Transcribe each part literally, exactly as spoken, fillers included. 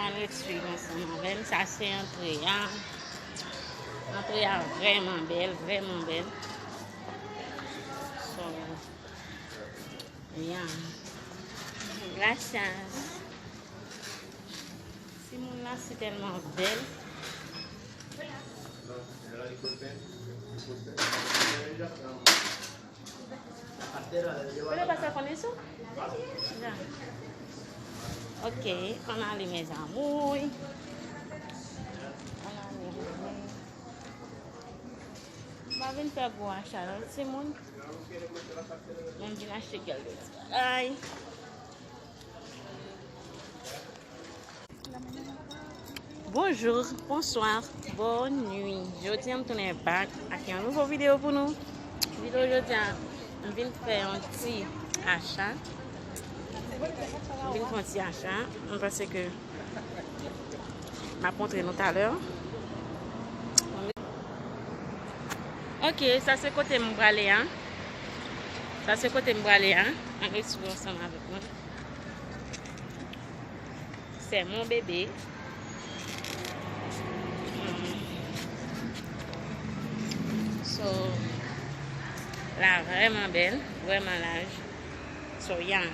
Ann ret swiv ansanm avè m. Sa se antre a. Antre a vrèman bèl, vrèman bèl. So, yeah. Gracias. Timoun la si tèlman bèl. Puede pasar con eso? Ya. Ok, ann ale mes amours. Ann ale. M pa vin fè gwo acha non timoun. Mwen vin achte kèk ti bagay. Bonjou, bonswa, bòn nwi. Jodi a m tounen back ak yon nouvo videyo pou nou. Videyo jodi a, m vin fè yon ti acha. M vin fè yon ti acha. M panse ke m ap montre nou talè. Ok, sa se kote m prale a. Sa se kote m prale a. Ann ret swiv ansanm avèk mwen. C'est mon bébé. So, la vrèman bèl, vrèman laj. So, yeah.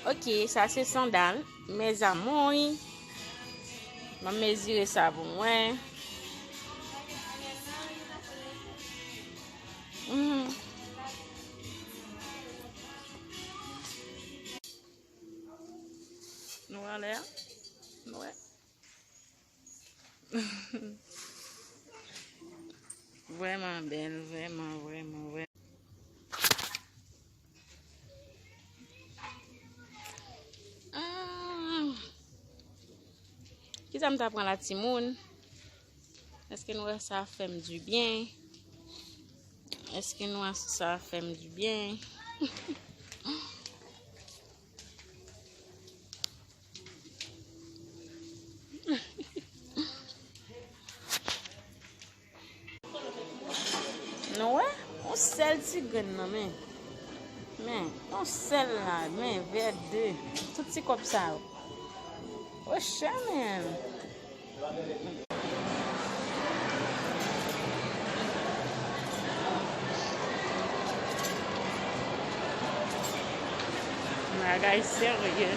Ok, sa se sandal. Mes amours. Mwen mezire sa pou mwen. Mhm. Nou wè lè a? Nou wè? Vrèman bèl, vrèman, vrèman, vrèman. Ah. Kisa m ta pran la, timoun? Èske nou wè sa fè m dibyen? Èske nou wè sa fè m dibyen? Nou wè? Yon sèl ti grenn nan men. Men, yon sèl la, men, vè de. Tout ti kòb sa yo. O chè, men. Bagay serye.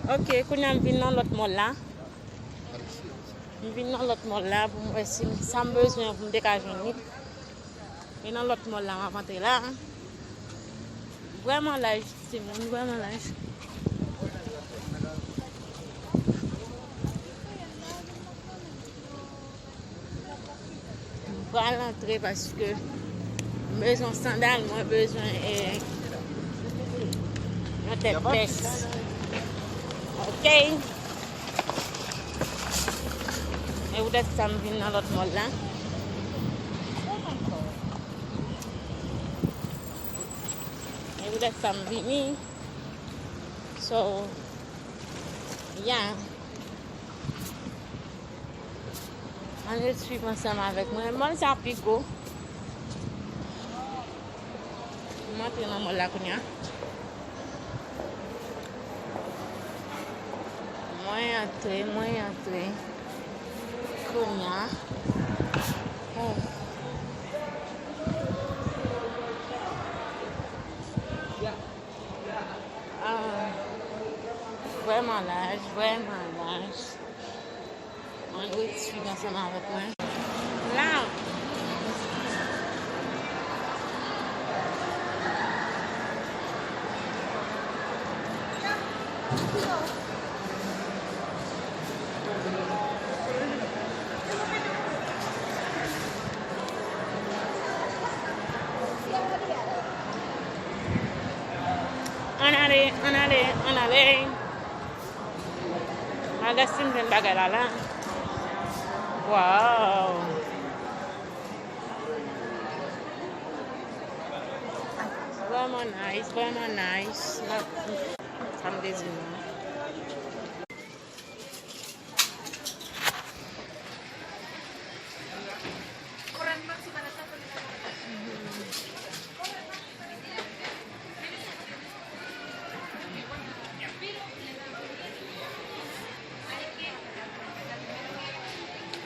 Ok, kounye a m vin nan lòt mòl la. M vin nan lòt mòl la pou m wè si m, sa m bezwen pou m te ka jwenn li. E nan lòt mòl la, m ap antre la. Vrèman laj, timoun, vrèman laj. Pral antre paske m bezwen sandal, mwen bezwen eh, yon tèt pès. Ok. E poutèt sa m vin nan lòt mòl la. E poutèt sa m vini. So, yeah. Ann ret swiv ansanm avèk mwen. Mòl sa pi gwo. M antre nan mòl la kounye a. Mwen antre, mwen antre. Kounye a. Oh. Ah, vrèman laj, vrèman laj. Ann ret swiv ansanm avèk mwen. La. Ann ale, ann ale, ann ale. Al gade si m jwenn bagay la la. Waw. Vrèman nice, vrèman nice. Sa m te di nou.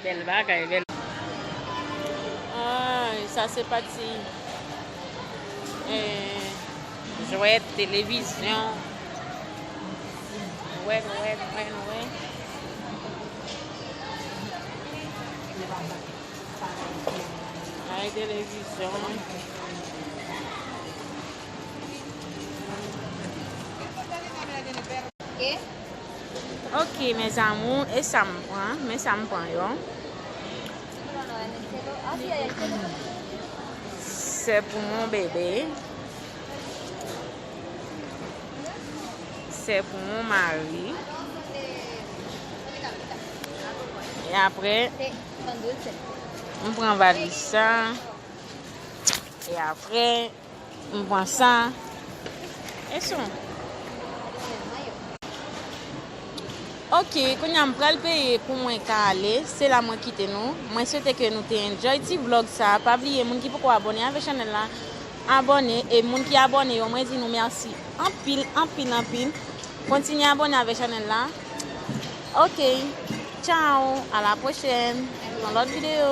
Bèl bagay, bèl. Ay, sa se pati eh, jwèt, televizyon. Wè, wè, wè, wè. Ay, televizyon. Ok, mes amours, e sa m pran, men sa m pran yo. C'est pour mon bébé. C'est pour mon mari. E apre, m pran valiz sa. E apre, m pran sa. E son. Ok, kounye a m pral peye pou mwen ka ale. Se la mwen kite nou. Mwen swete ke nou te enjoy ti vlog sa. Pa bliye, moun ki poko abòne avèk chanèl la, abòne. E moun ki abòne yo, mwen di nou mèsi anpil, anpil, anpil. Kontinye abòne avèk chanèl la. Ok, tchao, a la pwochèn, nan lòt videyo.